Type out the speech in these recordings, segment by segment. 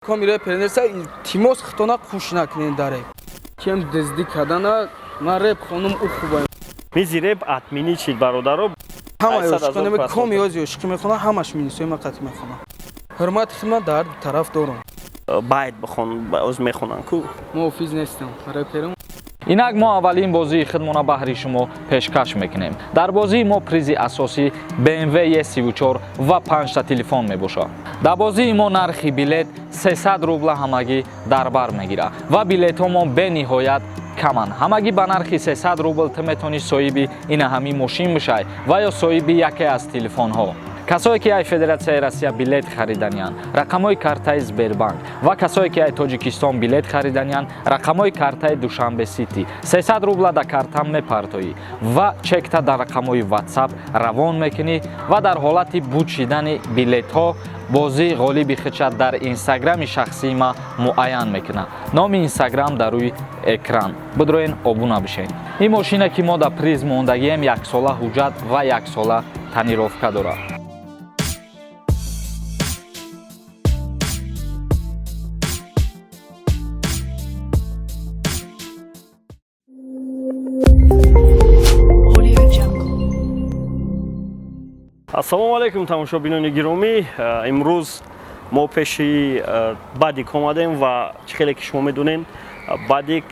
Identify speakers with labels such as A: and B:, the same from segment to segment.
A: Коми репер неста, илтимос, хитона қуш накунен дар реп. Кем дизди кардана, ман реп хонум, ӯ хуба.
B: Мизи реп отменить шид, бародаро.
A: Ҳама ёшиқонеме коми ёзи ёшиқӣ мехонам, ҳамаш минусои ман қатъи мехонам. Ҳурмати хидмат дар ҳар тараф дорам.
B: Байт бихон, оз мехонам ку.
A: Мо офиз нестам, реперам.
C: Инак мо аввалин бозии худмона баҳри шумо пешкаш мекунем. Дар бозии мо призи асосӣ BMW E34 ва панҷта телефон мебошад. Дар бозии мо нархи билет 300 рубла ҳамагӣ дар бар мегирад ва билетҳомон бениҳоят каманд. Ҳамагӣ ба нархи 300 рубл ту метавонӣ соҳиби ина ҳамин мошин бишавӣ ва ё соҳиби яке аз телефонҳо. Касое ки ай Федератсияи Россия билет хариданиянд, рақамҳои картаи Сбербанк, ва касое ки ай Тоҷикистон билет хариданиянд, рақамҳои картаи Душанбе Сити. 300 рубла дар карта мепартоӣ ва чекта дар рақамҳои WhatsApp равон мекунӣ ва дар ҳолати буд шидани билетҳо бозӣ ғолиби худша дар инстаграми шахсии ма муайян мекунад. Номи инстаграм дар рӯи экран, бидроен, обуна бишед. Ин мошине ки мо дар приз мондагием, яксола ҳуҷҷат ва яксола тонировка дорад.
D: Audio Jungle.
B: Ассалому алайкум, тамошобинони гиромӣ. Имрӯз мо пеши Бадик омадем ва чӣ хеле ки шумо медонед, Бадик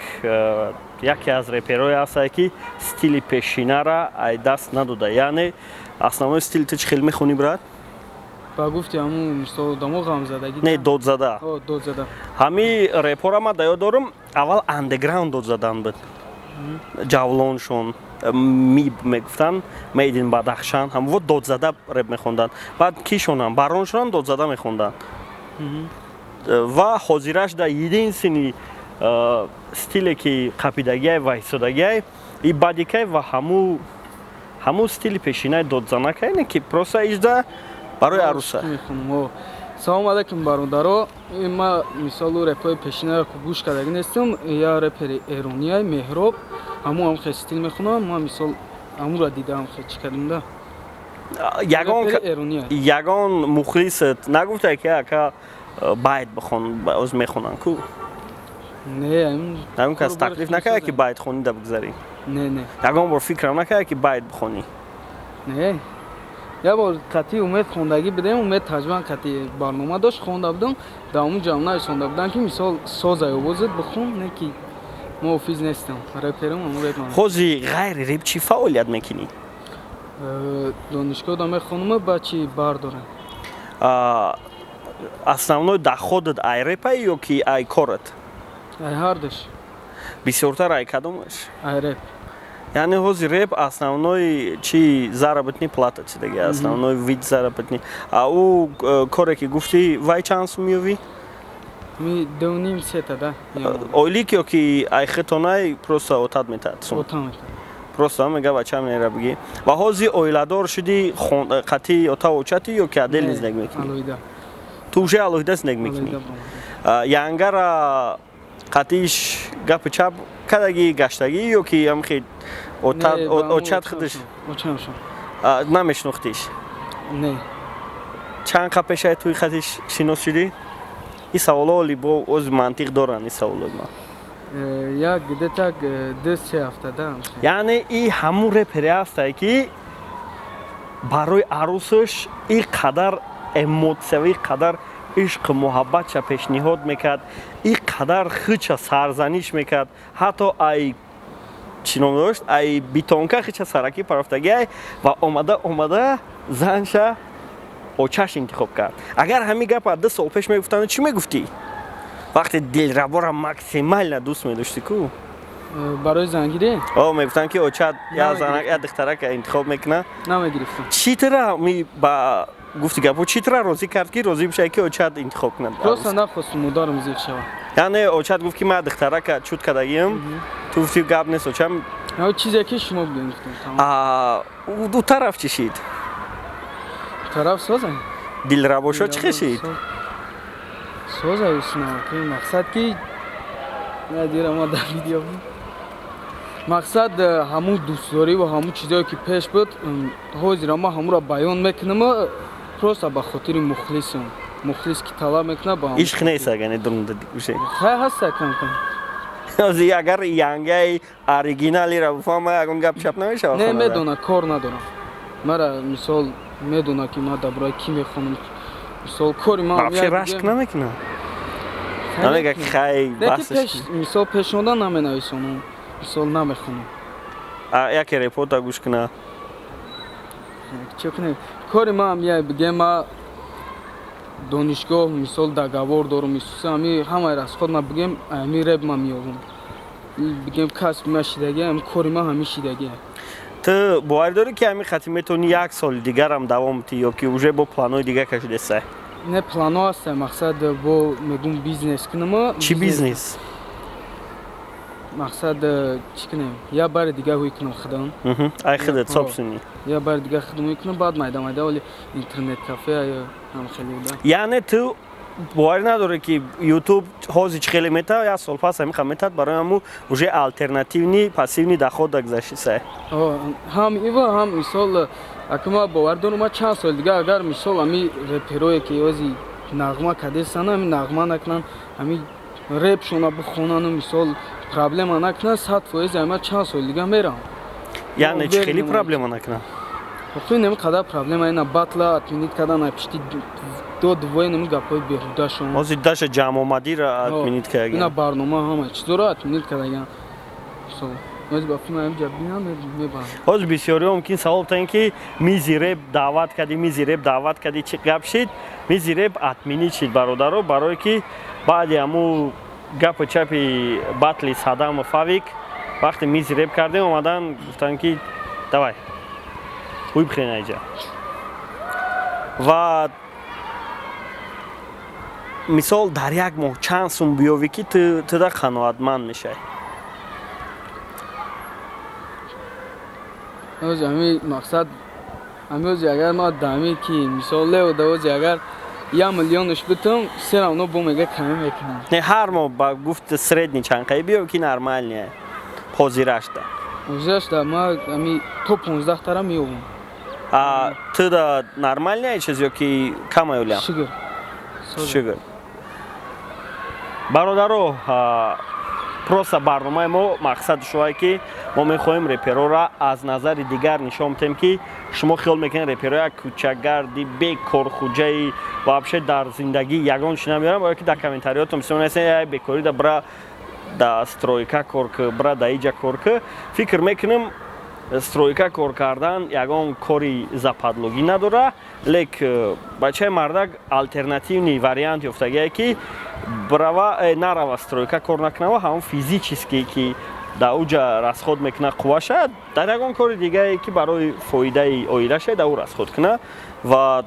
B: яке аз реперое ҳастае, ки стили пешинара ай даст надода. Яъне основной стили ту чӣ хел мехонӣ, брат?
A: Ба гуфти ҳамун, мисол, одамо, ғамзадагӣ.
B: Не, додзада.
A: О, додзада.
B: Ҳами репора ман да ёд дорам, аввал андеграунд дод задан буд, ҷавлоншон миб мегуфтанд, Made in Бадахшан, ҳамво додзада реп мехонданд. Баъд кишонам, бароншонам додзада мехонданд. Ва ҳозираш да единственный стиле ки қапидагиай ва ҳиссодагиай и бадикай ва ҳаму стили пешинаи додзанакай, не ки просто ижда барои аруса.
A: Мехонам, о. Салом алайкум, бародаро. Ма, мисолу, репҳои пешинаро ку гӯш кардагӣ нестам. Я репери эронияй, Меҳроб, ҳамун ҳам хел стил мехонам. Ман, мисол, ҳамунро дидаам, хел чӣ кардам да.
B: Ягон
A: Репери эрония.
B: Ягон мухлисат нагуфта, ки ака, байт бихон, оз мехонам ку?
A: Не, ҳамин.
B: Ягон кас таклиф накарда, ки байт хонӣ да бигзарӣ?
A: Не, не.
B: Ягон бор фикрам накарда, ки байт бихонӣ?
A: Не, як бор қатъи Умед хондагӣ будем. Умед Таҷман қатъи барнома дошт, хонда будам. Дар ҳамун ҷамъ нависонда будам, ки, мисол, созай овозат, бихон. Не ки мо офиз нестам, реперам, ҳамун реп ман.
B: Ҳози ғайри реп чӣ фаъолият мекунӣ?
A: Донишгоҳ да мехонам, ба чи бардорам.
B: Основной доходат ай репай ё ки ай корат?
A: Ай ҳардуш.
B: Бисёртар ай кадомаш?
A: Ай реп.
B: Яъне ҳозир реп основной чи заработный плата, чи дига, основной вид заработный. А ӯ коре ки гуфтӣ, вай чанд сум меёвӣ?
A: Ми дуним сета да.
B: Ойлик ё ки ай хитонай, просто отат метад сум?
A: Отам метад.
B: Просто мега бачам нера бигӣ. Ва ҳозир оиладор шудӣ, қатъи ота очати ё ки отдельно зиндагӣ мекунӣ?
A: Алоҳида.
B: Ту уже алоҳида зиндагӣ мекунӣ?
A: Алоҳида баромадам.
B: Янгара қатъиш гапи чап кадаги гаштагӣ ё ки ҳамхи
A: Не, ба ҳамун.
B: очат худаш?
A: Очамшон.
B: Намешинохтиш?
A: Не.
B: Чанд қа пешаи туи хатиш шинос шудӣ? Ин саволо оли бо оз мантиқ доранд, ин саволои ман.
A: Як где-то 2-3 ҳафта да.
B: Яъне и ҳамун репере ҳастае, ки барои арӯсаш ин қадар эмотсия, ин қадар ишқу муҳаббатша пешниҳод мекард, ин қадар хича сарзаниш мекард, ҳатто ай чӣ ном дошт, ай битонка хича саракӣ парафтагиай ва омада омада занша очаш интихоб кард. Агар ҳамин гапа 2 сол пеш мегуфтанд, чӣ мегуфтӣ, вақте дилрабора максимально дӯст медоштӣ ку?
A: Барои зангирӣ?
B: О, мегуфтанд, ки очат я
A: Намегирифтам.
B: занак, я духтарака интихоб мекуна.
A: Намегирифтам.
B: Чӣ тра ми ба гуфти гапо, чӣ тра розӣ кард, ки розӣ бишавӣ, ки очат интихоб кунад?
A: Просто нахостум модарам зиқ шавад.
B: Яъне очат гуфт, ки ман духтарака чуд кардагиам, ту гуфти гап нест, очам.
A: Ҳа, чизе ки шумо будем, гуфтам, тамом.
B: А, ӯ тараф чӣ шид?
A: Тараф созам.
B: Дилрабошо чӣ хешид?
A: Соза юсна, ки мақсад ки надира ма дар видео буд. Мақсад ҳамун дӯстдорӣ ва ҳамун чизое ки пеш буд, ҳозира ма ҳамуро баён мекунам, просто ба хотири мухлисам. Мухлис ки талаб мекунад, ба
B: Ишқ нест, агане дурунда гӯше?
A: Хай, ҳаста кам-кам.
B: Ҳозир агар янгаи оригиналиро бифаҳма, ягон гап чап намешавад?
A: Не, медона, кор надорам. Мара, мисол, медона, ки ман дар бораи кӣ мехонам. Мисол, кори ман
B: Вообще рашк намекунад? Намега, ки хай,
A: басш? Мисол, пешонда наменависонам, мисол, намехонам.
B: Яке репота гӯш куна?
A: Чӣ кунем, кори ман я бигем, ма донишгоҳ, мисол, договор дорум, исуса ами ҳамаи расход ма, бигем, ами реп ма меёбам, бигем, касби ма шидагӣ, ами кори ма ҳами шидагӣ.
B: Ту боварӣ дорӣ, ки ҳамин хати метавонӣ як соли дигарам давом тӣ ё ки уже бо планҳои дигар кашидеса?
A: Не, плано ҳаста, мақсад, бо мегум бизнес кунам.
B: Чӣ бизнес?
A: Мақсад, чӣ кунем, я бари дига ҳуй кунам худам.
B: Ай худат, собственный?
A: Я бари дига худам ҳуй кунам, баъд майда майда оли интернет кафе ҳам хеле буда.
B: Яъне ту боварӣ надорӣ, ки ютуб ҳозир чӣ хеле метавад, як сол пас ҳамин метавад, барои ҳаму уже альтернативный пассивный доход гузаштиса?
A: Ҳам ива, ҳам, мисол, ака, ма бовар дорам, ма чанд сол дига, агар, мисол, ами реперое ки ози нағма кадесана, ами нағма накунанд, ами репшона бихонану, мисол, проблема накунанд, 100% ама чанд сол дига мерам.
B: Яъне чӣ хеле проблема накунанд?
A: Охи, неми қадар проблема ина батла отменить кардан, пишти до двое, неми гапҳои беҳудашон.
B: Ҳозир даша ҷамъомадиро отменить кардаган.
A: Ина барнома, ҳама чизоро отменить кардаган. Мисол, ҳозир ба филм ҳамҷа бинам, мебарам.
B: Ҳозир бисёриҳо мумкин савол битанед, ки Мизи Реп даъват кардӣ, Мизи Реп даъват кардӣ, чӣ гап шид? Мизи Реп отменить шид, бародаро, барое ки баъди ҳаму гапу чапи батли Садаму Фавик, вақте Мизи Реп кардем, омадан гуфтанд, ки давай ҳуй бихӯрен айҷа. Ва мисол, дар як моҳ чанд сум биёвӣ, ки туда қаноатманд мешавӣ?
A: Ози ҳами мақсад, ҳами ози агар ма дами ки, мисол, лео да, ози агар 1 миллионш битам, все равно бо мега камӣ мекунам.
B: Не, ҳар моҳ ба гуфт средний чанқаи биёв, ки нормальный ҳозирашда?
A: Ҳозирашда ма ами то 15 тара меёбам.
B: Ту да нормальный чиз ё ки камай улям?
A: Шукр.
B: Шукр. Бародаро, просто барномаи мо мақсад шуае, ки мо мехоҳем репероро аз назари дигар нишон бидем, ки шумо хиёл мекунед, реперо як кӯчагарди бекорхуҷаи, вообще дар зиндагӣ ягон чи намеёрам, барое ки дар комментариётон бисёр нависен: бекорӣ да бира да стройка кор ки, бира да иҷа кор ки. Фикр мекунем, стройка кор кардан ягон кори западлогӣ надора, лек бачаи мардак альтернативный вариант ёфтагие, ки брава нарава стройка кор накунава, ҳамон физически ки дар уҷа расход мекунад қувваша, дар ягон кори дигае, ки барои фоидаи оилаша, дар ӯ расход кунад. Ва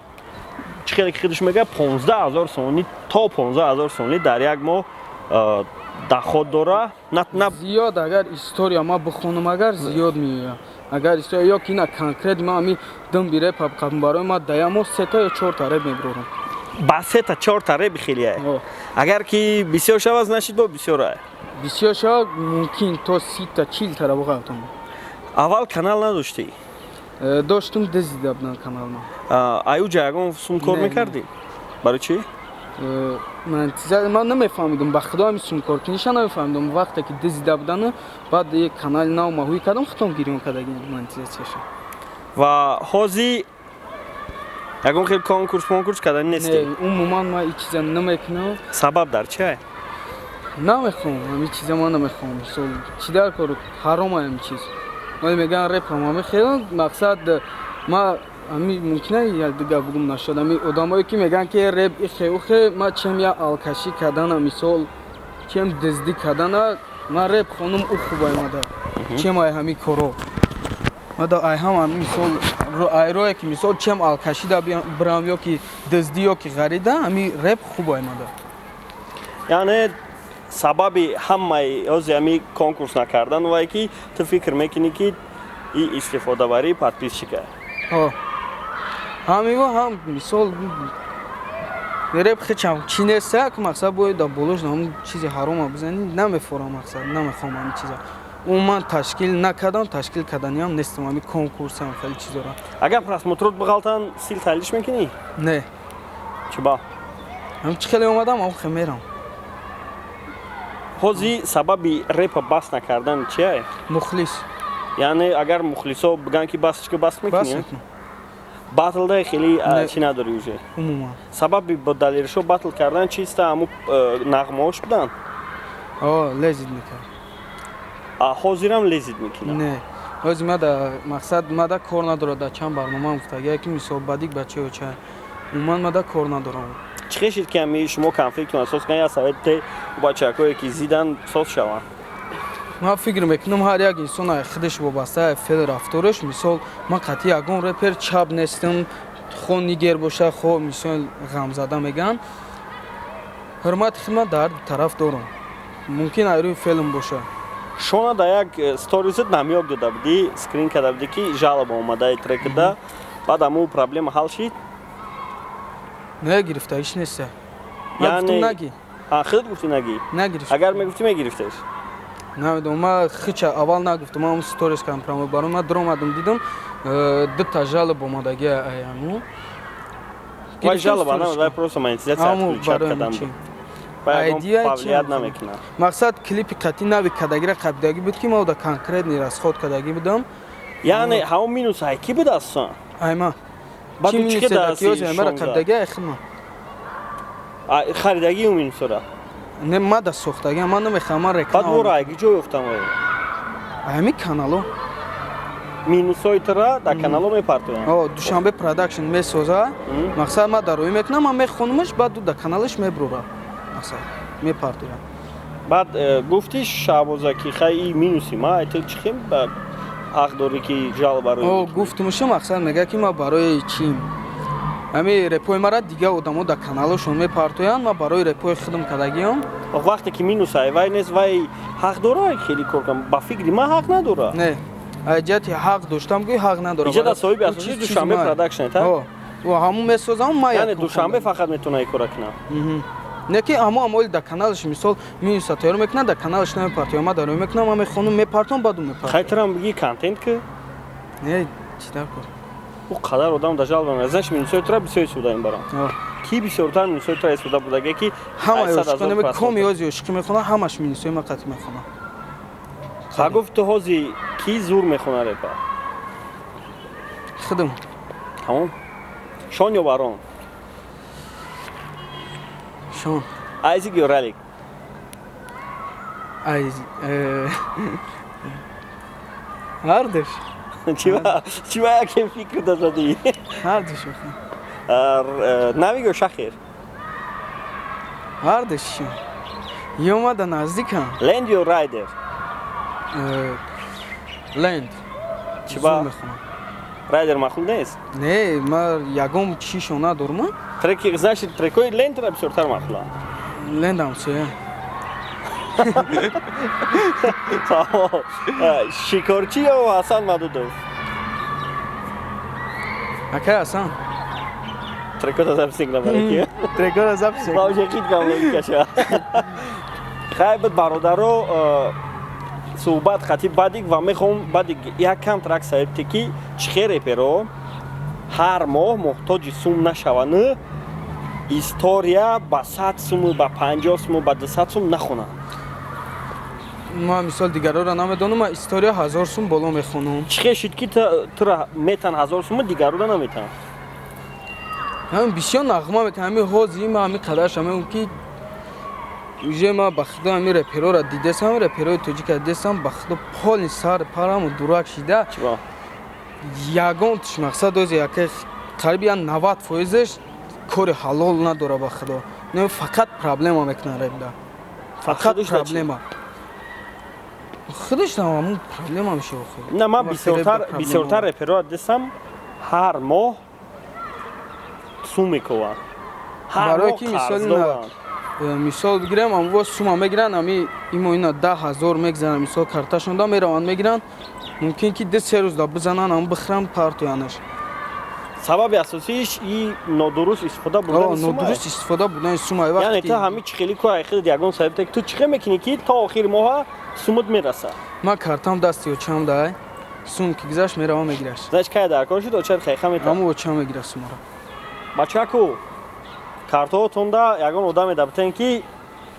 B: чӣ хеле ки худаш мегӯяд, 15 000 сомонӣ то 15 000 сомонӣ дар як моҳ доход дора.
A: Зиёд, агар история ма бихонам, агар зиёд меояд, агар история ё ки на конкрет ма ами дум бире папқаб, барои ма да як моҳ сета ё чорта реп мебурорам.
B: Ба сета чорта реп хеле, агар ки бисёр шавад, значит, бо бисёр.
A: Бисёр шавад, мумкин то 30-та, 40-тара буғалтам.
B: Аввал канал надоштӣ?
A: Доштум, дизида будам каналма.
B: Аюҷа ягон сум кор мекардӣ? Барои чӣ?
A: Ман намефаҳмидум, ба худо, ҳами сумкоркуниша намефаҳмидум. Вақте ки дизида будану, баъд як канали нав маҳӯй кардам, худам гирён кардаги монетизатсияша.
B: Ва ҳозир ягон хел конкурс конкурс кардани нестӣ?
A: Умуман ман ин чиза намекунам.
B: Сабаб дар чие?
A: Намехоҳам ҳамин чиза, ман намехоҳам. Мисол, чӣ дар кор, ҳаром ҳамин чиз. Вале мегӯян, репам ҳами хел, мақсад, ма ҳами мумкина як дига бугум нашуд. Ҳами одамое ки мегӯянд, ки реп ихе ухе, ма чем я алкашӣ кардана, мисол, чем дуздӣ кардана, ман реп хонум, ӯ хуб аймада, чем ай ҳами коро. Мада ай ҳама, мисол, айрое ки, мисол, чем алкашида бирам ё ки дуздӣ ё ки ғарида, ҳами реп хуб аймада.
B: Яъне сабаби ҳамаи ҳози ҳами конкурс накардан вае, ки ту фикр мекунӣ, ки и истифодабарии подписчика?
A: Ҳам ива, ҳам, мисол, реп хечам чӣ нест, як мақсад бояд дар болош ҳам чизи ҳарома бизанӣ, намефорам, мақсад, намехоҳам ҳамин чиза. Умуман ташкил накардам, ташкил карданиам нестам ҳами конкурсам, хеле чизора.
B: Агар просмотрот биғалтан, сил тайлиш мекунӣ?
A: Не.
B: Чӣ ба?
A: Ҳам чӣ хеле омадам, ам хе мерам.
B: Ҳози сабаби репа бас накардан чия?
A: Мухлис.
B: Яъне агар мухлисо бигӯянд, ки бас ки, бас
A: Бас
B: мекунӣ?
A: Мекунам.
B: Батлда хеле
A: Не.
B: Чӣ надорӣ уже?
A: Умуман.
B: Сабаби бо Далершо батл кардан чиста? Ҳаму нағмаош буданд?
A: О, лезить мекард.
B: А ҳозирам лезить мекунад?
A: Не, ҳозир мада мақсад мада кор надорад. Дар чанд барномаам гуфтагия, ки мисол бадик бачаё чай, умуман мада кор надорам.
B: Чӣ хешид, ки ҳами шумо конфликтон асос кан, я совете бачакое, ки зидан, соз шаванд?
A: Ман фикр мекунам, ҳар як инсон ай худаш вобаста, ай феъл рафтораш. Мисол, ман қатъи ягон репер чап нестам, хо нигер боша, хо мисол ғамзада мегӯянд. Ҳурмати худман дар ҳар ду тараф дорам, мумкин ай рӯи феълм боша.
B: Шона да як сторизат намёк дода будӣ, скрин карда будӣ, ки жалоба омадаи трекда. Баъд ҳаму проблема ҳал шид?
A: Не, гирифтагиш неста. Ман
B: Яъне-
A: гуфтум, наги.
B: А, худат гуфтӣ, наги?
A: Нагирифт.
B: Агар мегуфтӣ, мегирифтеш?
A: Намедонам, ман хича аввал нагуфтам, ман сторис кардам прямо. Барои ман дуромадам, дидам, дута жалоба омадаги аяну.
B: Вай жалоба на, вай просто монетизация отключать кардам буд. Вай ягон
A: Идея
B: повлиять
A: чи?
B: намекунад.
A: Мақсад, клипи қатъи нави кадагира қабидагӣ буд, ки ман ода конкретный расход кадагӣ будам.
B: Яъне ҳамон минус ай ки буд асосан?
A: Айма.
B: Баъд
A: Чи
B: ӯ чӣ
A: минусе
B: кида
A: даки ёзи аймара
B: шонздаҳ?
A: қабидагӣ айхима.
B: А, харидагии ӯ минусора?
A: Не, ма да сохтагӣ, ман намехоҳам, ман
B: Баъд
A: реклама.
B: вора айги ҷой ёфтам вай?
A: Ҳамин канало.
B: Минусҳои тура дар канало мепартоянд?
A: О, Душанбе Продакшн месоза. Мақсад, ман дароӣ мекунам, ман мехонамаш, баъд ӯ дар каналаш меброра, мақсад, мепартоям.
B: Баъд гуфти Шаҳбоза, ки хай, и минуси ма, ту чӣ хел ба ҳақ дорӣ, ки жалоба рӯй
A: О,
B: мекунӣ?
A: Гуфтумуша, мақсад, мега, ки ман барои чим ҳами репои мара дигар одамо дар каналошон мепартоянд, ман барои репои худам кардагиам.
B: Вақте ки минус ай вай нест, вай ҳақ дора хеле кор кунад? Ба фикри ман, ҳақ надора.
A: Не, аз ҷиҳати ҳақ доштам, гӯй, ҳақ надорам.
B: Иҷода соҳиби
A: Ӯ
B: асосии
A: чиз
B: Душанбе
A: ман.
B: Продакшн, та?
A: О, ӯ ҳамун месозам, ман
B: Яъне
A: якум
B: Душанбе
A: хондам.
B: фақат метавона ин кора кунад?
A: Мгм. Не, ки ҳамо амоли дар каналаш, мисол, минуса тайёр мекунад, дар каналаш намепартоям. Ман дароӣ мекунам, ман мехонам, мепартом, баъд ӯ мепартоям.
B: Хай, турам бигӣ контент ки.
A: Не, чӣ дар кор?
B: Ӯ қадар одам дар жалоба меяд, значит, минусҳои тура бисёр истифода мебаранд.
A: О.
B: Ки бисёртар минусҳои тура истифода бурдагия, ки
A: Ҳама
B: 800 ҳазор
A: ёшиқо
B: просмотр?
A: коми ёзи ёшиқӣ мехонад, ҳамаш минусҳои ман қатъи мехонад.
B: Ха, гуфт, ту ҳози ки зур мехона репа?
A: Худам.
B: Тамом. Шон ё Барон?
A: Шон.
B: Айзик ё Ралик?
A: Ай, ҳардуш.
B: Чиба якем фикр дазадӣ?
A: Ҳардуш.
B: Навик ё Шахер?
A: Ҳардуш ё мада наздикам.
B: Ленд ё Райдер?
A: Ленд.
B: Чиба?
A: Зур мехонам.
B: Райдер маъқул нест?
A: Не, ман ягон чишо надорам.
B: Треки, значит, трекои Лендра бисёртар маъқуланд.
A: Лендам соя.
B: Тамом. Шикорчӣ ё Ҳасан Мадудов?
A: Акай Ҳасан.
B: Трекота запись намеки.
A: Трекора запись.
B: Баъзе қид кам логикаша. Хай буд, бародаро, суҳбат хати Бадик, ва мехоҳам Бадик як кам трак саибте, ки чӣ хел реперо ҳар моҳ муҳтоҷи сум нашаванд, история ба 100 суму, ба 50 суму, ба 200 сум нахонанд.
A: Ман, мисол, дигарора намедонам, ман история 1000 сум боло мехонам.
B: Чӣ хел шуд, ки тура метан 1000 суму, дигарора наметан?
A: Ҳамин бисёр нағма метан. Ҳамин ҳози ма ҳамин қадарша мегӯм, ки уже ма ба худо ҳамин реперора дидесам, реперои тоҷика дидесам, ба худо, полный сар параму дурак шида.
B: Чиба?
A: Ягон тиш, мақсад, ози яке қариби я 90 фоизеш кори ҳалол надора, ба худо. Не, фақат проблема мекунан репда, фақат
B: Худаш да чӣ?
A: проблема. Худаш ҳамун проблема меша охир.
B: На, ман
A: Вақте
B: бисёртар
A: реп да
B: бисёртар
A: проблема.
B: реперора дидесам, ҳар моҳ сум мекуванд, ҳар
A: Барои
B: моҳ
A: ки мисоли
B: қарздоранд.
A: Мисол бигирем, амво сума мегиранд, ами имо ина 10 000 мегзананд, мисол, карташонда мераванд, мегиранд, мумкин ки 2-3 рӯз да бизананд, ам бихӯранд, партоянаш.
B: Сабаби асосииш и нодуруст истифода бурдани сума.
A: Нодуруст истифода бурдани сума.
B: Яъне ту ҳами чӣ хеле ку айхид ягон сабаб, ту чӣ хел мекунӣ, ки то охири моҳа сумут мераса?
A: Ман картам дасти очам дай, сум ки гузашт, меравам, мегираш.
B: Значит, кай дар кор шуд, очат хайха метавон.
A: Ҳаму очам мегира сумаро.
B: Бачаку. Картаотонда ягон одаме да битен, ки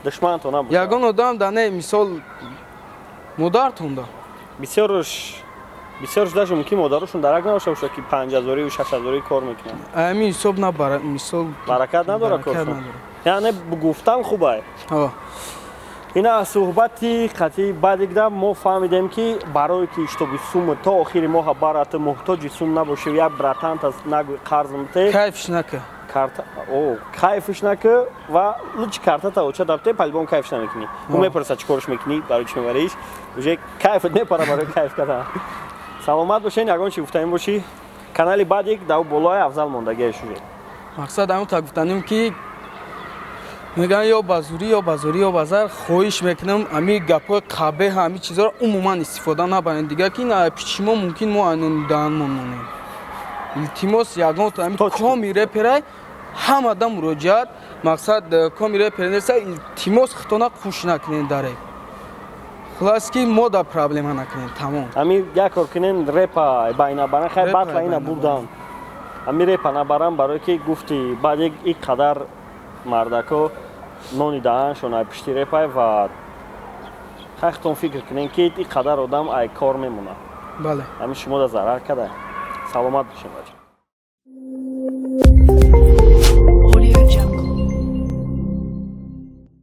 B: душмантон набошад.
A: Ягон одам да не, мисол, модартонда.
B: Бисёрш даже мумкин модарошон дарак набошад, бошад, ки 5000-ию 6000-ӣ кор мекунанд.
A: Ҳамин ҳисоб на бара, мисол.
B: Баракат надора
A: Баракат
B: коршон.
A: надора.
B: Яъне гуфтан хубай.
A: Ҳо.
B: Ина суҳбати қатъи баъдигда мо фаҳмидем, ки барое ки чтобы сум то охири моҳа барата, муҳтоҷи сум набошӣ, як братанта нагӯй қарз мте.
A: Кайфш нака.
B: Карта о кайфш нака ва лучше картата оча дабте, по-любому кайфш намекунӣ. Ӯ мепурсад, чӣ корш мекунӣ, барои чӣ мебариш, уже кайфт мепара барои кайф кардан. Саломат бошен. Ягон чи гуфтанӣ бошӣ? Канали Бадик дав болои афзал мондагиаш уже.
A: Мақсад ҳамон та гуфтанем, ки мегӯянд ё ба зурӣ, ё ба зорӣ, ё ба зар. Хоҳиш мекунам, ҳами гапҳои қабеҳ, ҳами чизҳоро умуман истифода набарем дигар, ки на пичи мо мумкин мо айнони даҳанмон монем. Илтимос, ягон ҳами
B: Точно.
A: коми реперай ҳамада муроҷиат. Мақсад, коми репер неста, илтимос, хитона қуш накунем дар реп. Хулас, ки мо да проблема накунем, тамом.
B: Ҳами як кор кунен, репа байнабаран, хай.
A: Репа
B: Батла ина
A: байнабаран.
B: Бурдан ҳами репа набаран, барое ки гуфти баъд ин қадар мардако нони даҳаншон ай пишти репай ва хай, худтон фикр кунен, ки ин қадар одам ай кор мемонад.
A: Бале.
B: Ҳамин шумо да зарар када. Саломат бошем, бача.